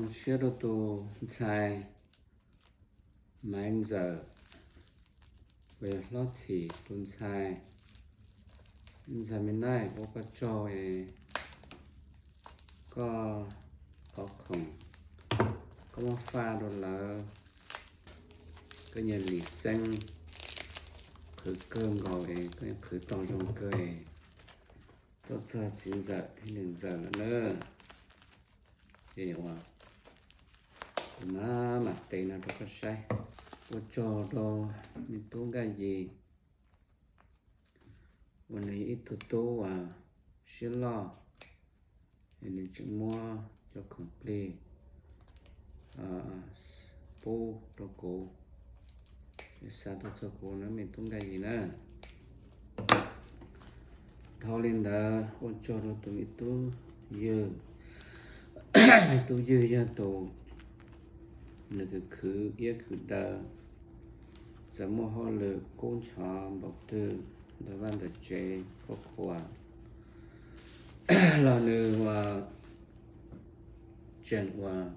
Zoo siab rau tus ntxhais Maiv Ntxawm, uas yog Hlob Txhim tus ntxhais. Ntxhais Me Naij, ua koj tsaug es koj qhov khoom koj muab faj rau lawv, koj nyias lim xeeb qhwv kawg nkaus es koj qhwv tau zoo kawg es tuaj txog txiv ntxawm thiab niam ntxawm lawm na. Ces uas kuv mam mam teb no rau koj saib. Ua tsaug rau me tub Nkaj Yis uas nws yog ib tug tub uas siab loj, es nws tseem muab cov khoom plig pub rau kuv, es xa tuaj txog kuv na me tub Nkaj Yis na. Dhau li ntawd ua tsaug rau tus me tub ywg. Me tub ywg yog tus nws khwv khwv iab khwv daw, txawm muaj hauj lwm kub ntxhov npaum twg ntawm vaj ntawm tsev khuj qhuas los nws ua tseem uas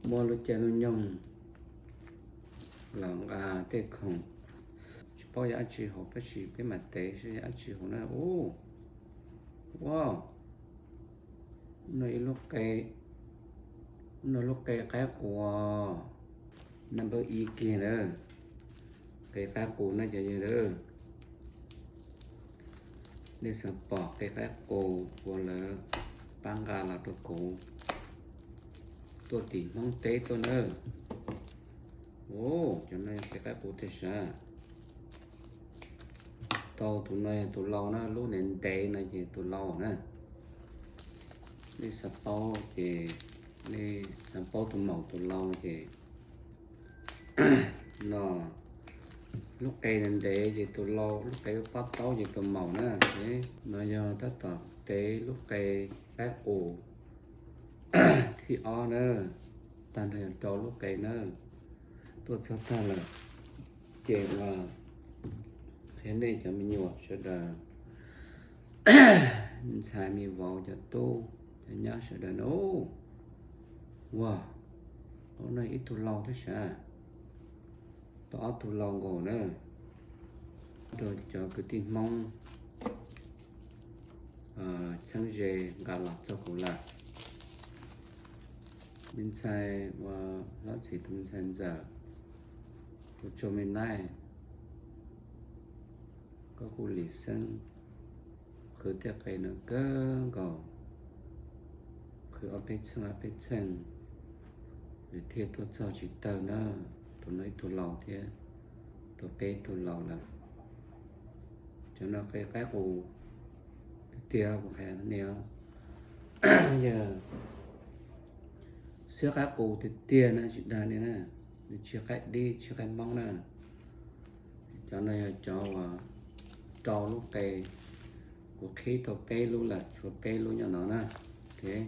muab lub caij lub nyoog los nqa tej khoom. Tsis paub yog dab tsi hauv, tab sis peb mam tev saib yog dab tsi hauv na. Ua, no ib lub qe, no lub qe qaib qus, number ib kiag na. Qe qaib qus na cov yawg na. Nej xav pom qe qaib qus uas lawv pab nqa los rau kuv tuaj tim Hmoob teb tuaj na. Cov no yog qe qaib qus tiag sav. Tau tus no yog tus lau na, lub ntev ntev no ces tus lau na. Nej xav paub ces, nej xav paub tus maum tus lau ces no, lub qe ntev ntev ces tus lau, lub qe pob taub ces tus maum na. No yog tab tom tev lub qe qaib qus thib ob na, tag nrho yog rau lub qe na, tuaj txog tag lawm. Ces uas qhia nej cov me nyuam sawv daws, ntxhais me vauv, cov tub cov nyab sawv daws na. Ua, lub no ib tug lau thiab sav, tau ob tug lau nkaus na, rau cov kwv tij Hmoob txheeb ze nqa los txog kuv lawm. Me ntxhais uas Hlob Txhim tus ntxhais ntxawm, kuv tsaug Me Naij, koj kuj lim xeeb qhwv tej qe no kawg nkaus, qhwv ob peb txheej ob peb txheej, nws thiaj tuaj txog tsis tawg na. Tus no ib tug lau thiab, tus peb ib tug lau lawm. Cov no qe qaib qus tiag tiag, kuv qhia nej os. Yog xwb qaib qus tiag tiag na, tsis dag nej na, nws tsis qaib dib tsis qaib Hmoob na. Cov no yog cov uas rau lub qe, kuv qhib tau peb lub lawm, tshuav peb lub nyob no na. Ces